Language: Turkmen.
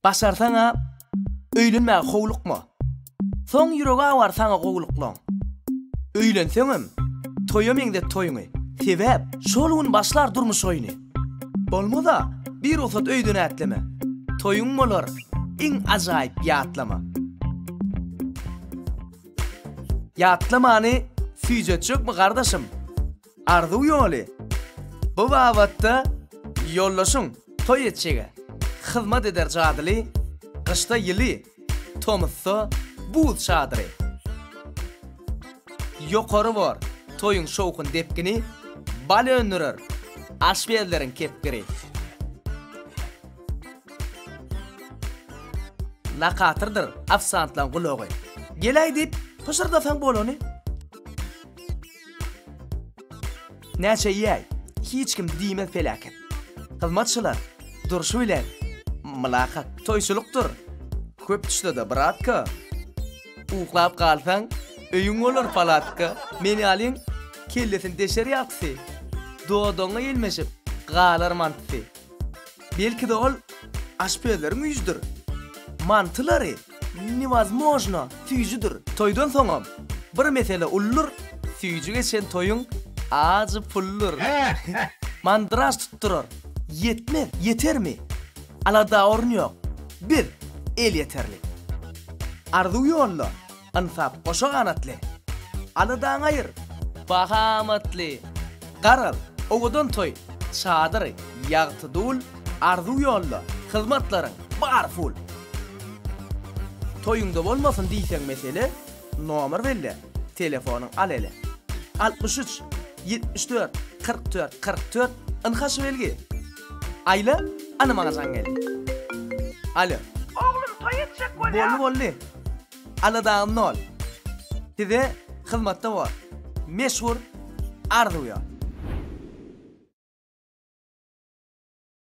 Başarsaň-a, öýlenmäge howlukma. Soň ýüregi awar saňa gowulyklaň. Öýlenseňem, toýa meňzet toýuňy. Sebäp, şol gün başlar durmuş oýny. Bolmaz-a, birugsat öýden ätleme. Toýuň bolar iň ajaýyp ýatlama. Ýatlamany süýjetjekmi gardaşym? Arzuw ýoly. Bu babatda ýoldaşyň toý etjege hyzmat eder jadyly, gyşda ýyly, tomusda buz çadyry. Ýokary bor toýuň şowhun depgini, bal öndürer aşpezleriň kepgiri. Lakatyrdyr ofisantlaň gulagy. Geläý diýip pyşyrdasaň bolany. Näçe iýäý, hiç kim diýmez peläket. Hyzmatçylar durşy bilen mylakat. Toýçulykdyr, köp düşse-de bratka. Uklap galsaň, öýüň bolar palatka. Men ýalyň kellesini deşer ýagtysy. Dodagyňa ýelmeşip, galar mantysy. Belki-de ol aşpezleriň güýjüdir. Mantylary newozmožno süýjüdir. Toýdan soňam bir mesele uldur, süýji geçen toýuň ajy puldur. Mandraž tutdurar, ýetmez, ýetermi? Alada orun ýok, biz elýeterli. Arzuw ýolda, Ynsap goşa ganatly. Aladaňy aýyr, baha amatly. Garaz, owadan toý, çadyr, ýagty dul, arzuw ýolda, hyzmatlaryň bary ful. Toýuňda bolmasyn diýseň mesele, nomer belle, telefonyň al ele. 63, 74, 44, 44, ynha şu belgi. Aýla, ana maňa jaň geldi. Alo. Oglum toý etjek bolýas. Boldy, boldy. Aladaňyz nol. Size hyzmatda bor. Meşhur Arzuw ýol.